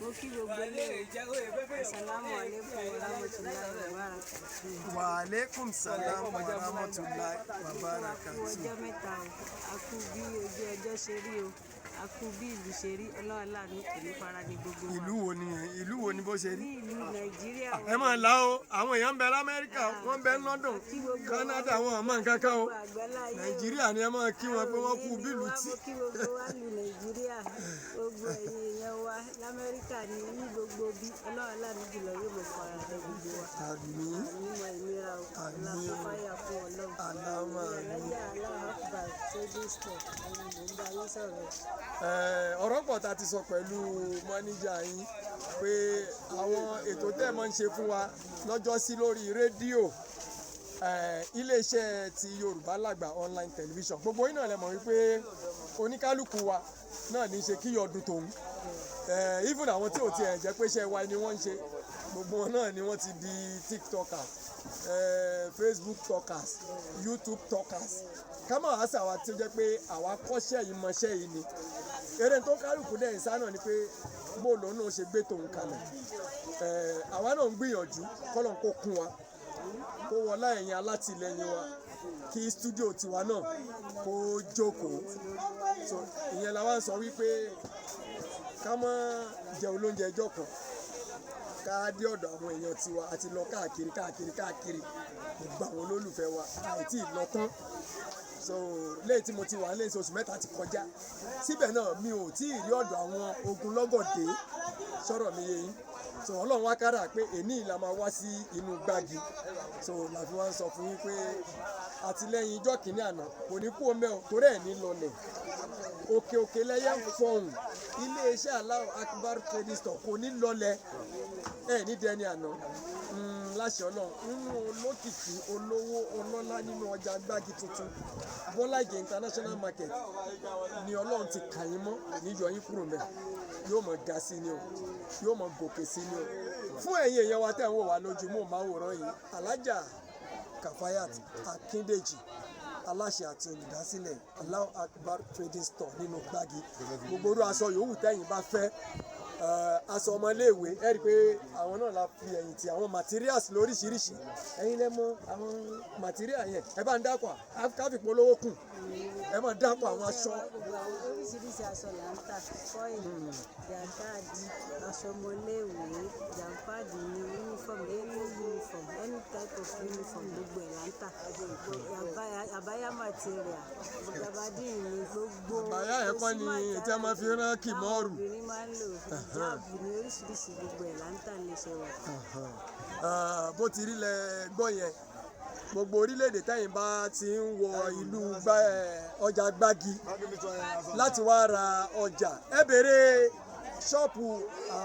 Mo kí gbogbo ilé o. Asalaamu alaikum warahmatullahi wabarakatuh. Wa alaikum salam wa rahmatulahi wa A kú barakatuh. ọjọ́ mẹ́ta o, a kú bí ojú ọjọ́ ṣe rí o, a kú bí ìlú ṣe rí. Ọlọ́run aláàánú kò ní fara ní gbogbo wa. Ìlú wo ni, ìlú wo ni bó ṣe rí? Ní ìlú Nàìjíríà o. Ẹ máa là ó, àwọn èèyàn ń bẹ l'Amẹ́ríkà, wọ́n ń bẹ ní London, Canada, wọn ò mọ nǹkan kan o. Gbogbo àgbáláyé o. Nàìjíríà ni ẹ máa kí wọn pé wọ́n kú bílù tí. Mo kí gbogbo wa lu Nàìjíríà, gbogbo ẹ̀yin èèyàn wa l'Amẹ́ríkà ní ní gbogbo bí. Ọlọ́run aláàánú jùlọ yóò mọ̀ fara ní gbogbo wa. Àmín. Àmín mọ ìnira o. Àmín. Ọlọ́run fún Ọlọ́run. Àlámà àmín. Alájà Allahu Akbar Trading Store, ẹni mò ń bá yín sọ̀rọ̀. Ọ̀rọ̀ pọ̀ tá a ti sọ pẹ̀lú mọ́níjà yín pé àwọn ètò tẹ́ ẹ máa ń ṣe fún wa lọ́jọ́sí lórí rédíò, iléeṣẹ́ ti Yorùbá Làgbà online television, gbogbo yín náà lẹ mọ̀ wípé oníkálukú wa náà ní í ṣe kíyọ̀ ọdún tòun. Even àwọn tí ò tiẹ̀ jẹ́ pé iṣẹ́ wa ni wọ́n ń ṣe, gbogbo wọn náà ni wọ́n ti di TikTokers, Facebook talkers, YouTube talkers. Ká mọ̀ àṣà wa tí ó jẹ́ pé àwa kọ́ṣẹ́ yìí mọṣẹ́ yìí ni eré tó kálukú dẹ̀ ń sá náà ni pé bó lòun náà ṣe gbé tòun kalẹ̀. Àwa náà ń gbìyànjú kọ́lọ́n kó kún wa, kó wọlá ẹ̀yin alátìlẹyìn wa, kí stúdíò tiwa náà kó jókòó. So ìyẹn la wá ń sọ wípé ká má jẹ olóúnjẹ ẹjọ́ kan, ká dé ọ̀dọ̀ àwọn èèyàn tiwa. Àti lọ káàkiri káàkiri káàkiri gbogbo àwọn olólùfẹ́ wa, àìtí lọ tán. So lẹ́yìn tí mo ti wà lẹ́yìn oṣù 3 ti kọjá, síbẹ̀ náà mi ò tí ì rí ọ̀dọ̀ àwọn ogunlọ́gọ̀ dé. Sọ̀rọ̀ mi yé yín? So Ọlọ́run wá kára pé èní la máa wá sí inú Gbági. So làfi wá ń sọ fún yín pé àtìlẹ́yìn ijọ́ kìíní àná kò ní kú omi ọ̀ torí ẹ̀ ní lọlẹ̀. Òkè òkè lẹ́yẹ ń fọhùn. Iléeṣẹ́ Allahu Akbar Trading Store kò ní lọlẹ̀, ẹ̀ ní dẹni àná láṣẹ Ọlọ́run. Nínú olókìkí olówó ọlọ́lá nínú ọjà Gbági tuntun, Bọ́lá Ìgè International Market ni Ọlọ́run ti kà yín mọ́, níyọ yín kúrò mẹ́. Yóò mọ̀ ga sí ni o, yóò mọ̀ gòkè sí ni o. Fún ẹ̀yin èèyàn wa tẹ̀ ń wò wá lójú mò máwòrán yìí, Alájà Kafayat Akíndèjì, aláṣẹ àti olùdásílẹ̀ Allahu Akbar Trading Store nínú Gbági, gbogbo irú aṣọ yòówù tẹ́yìn bá fẹ́, aṣọ ọmọléèwé, ẹ rí i pé àwọn náà la fi ẹ̀yìn tí àwọn materials lóríṣiríṣi. Ẹ̀yin lẹ mọ̀ àwọn material yẹn, ẹ bá ń dákọ̀ ká fi polówó kù, ẹ máa dákọ̀ àwọn aṣọ. Gbogbo àwọn oríṣiríṣi aṣọ là ń tà: fọ́ìlì, jàǹkáàdì, aṣọ ọmọléèwé, jàǹfààdì ní uniform, any uniform, any type of uniform, gbogbo ẹ̀ là ń tà. Àbáyá material, gabadín ní gbogbo. Àbáyá ẹ̀ kọ́ ni tí a máa fi rán kìmọ́ọ̀rù. Táwọn obìnrin máa ń lò, jáàbù ní oríṣiríṣi, gbogbo ẹ̀ là ń tà níṣẹ́ wa. Bó ti rí lẹ gbọ́ yẹn. Gbogbo orílẹ̀-èdè tẹ́yìn bá ti ń wọ ìlú ọjà Gbági láti wá ra ọjà, ẹ béèrè ṣọ́ọ̀pù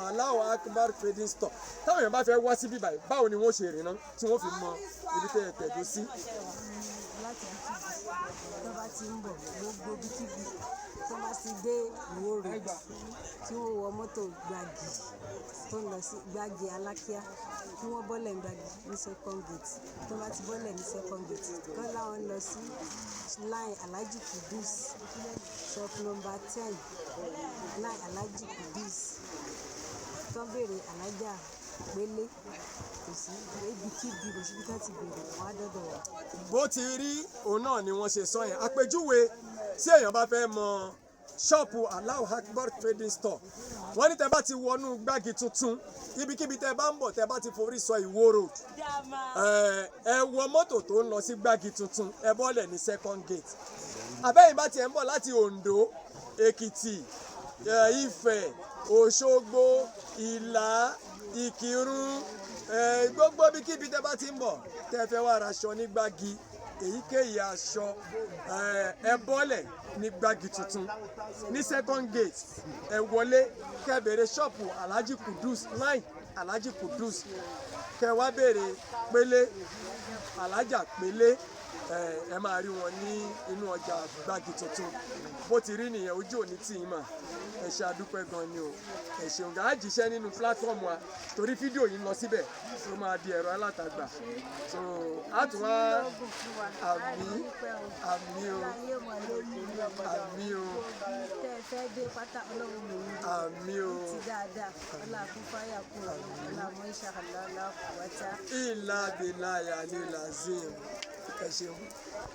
Allahu Akbar Trading Store. Táwọn èèyàn bá fẹ́ wá síbí báyìí, báwo ni wọ́n ṣe rìn náà tí wọ́n fi mọ ibi tẹ́ ẹ tẹ̀dó sí? Láti ibikíbi tó bá ti ń bọ̀, gbogbo ibikíbi tó bá ti dé Ìwó Road, tí wọ́n wọ mọ́tò Gbági tó ń lọ sí Gbági Alákíá, kí wọ́n bọ́lẹ̀ ní Gbági ní second gate. Tó bá ti bọ́lẹ̀ ní second gate, kọ́ láwọn lọ sí line Alhaji Kudus, shop number 10, line Alhaji Kudus, tó béèrè Alájà Pélé. Kò sí ibikíbi, kò síbi tó ti béèrè, wọ́n á dọ́dọ̀ wá. Bó ti rí òun náà ni wọ́n ṣe sọ yẹn. Àpèjúwe tí èèyàn bá fẹ́ mọ ṣọ́ọ̀pù Allahu Akbar Trading Store, wọ́n ní tẹ́ bá ti wọnú Gbági tuntun, ibikíbi tẹ́ bá ń bọ̀, tẹ́ bá ti forí sọ Ìwó Road, ẹ wọ mọ́tò tó ń lọ sí Gbági tuntun, ẹ bọ́lẹ̀ ní second gate. Àbẹ́yìn bá tiẹ̀ ń bọ̀ láti Oǹdó, Èkìtì, Ifẹ̀, Òṣogbo, Ìlá, Ìkìrun, gbogbo ibikíbi tẹ́ bá ti ń bọ̀, tẹ́ fẹ́ wá raṣọ ní Gbági, èyíkéyìí aṣọ, ẹ bọ́lẹ̀ ní Gbági tuntun ní second gate, ẹ wọlé, kẹ́ béèrè ṣọ́ọ̀pù Alhaji Kudus, line Alhaji Kudus, kẹ́ wá béèrè Pélé, Alájà Pélé. Ẹ máa rí wọn ní inú ọjà Gbági Tuntun. Bó ti rí nìyẹn, ojú òní tì í mà. Ẹ ṣe, àdúpẹ́ gan ni o, ẹ ṣeun gan. Á jíṣẹ́ nínú platform wa torí fídíò yìí ń lọ síbẹ̀, ó máa di ẹ̀rọ alátagbà, so á tún wá. Lọ́gùn fún wa. Àmín, àmín o. Láyé wọn lórí. Àmín o. Tẹ́ ẹ fẹ́ dé pátá, Ọlọ́run mò ń dé. Àmín o. Ti dáadáa, ọlá kún fáyà kún, ọlá mọ́ ìṣàlá ọlá kùwátá. Ìlà bìlà yàlẹ́ làzim, ẹ ṣeun.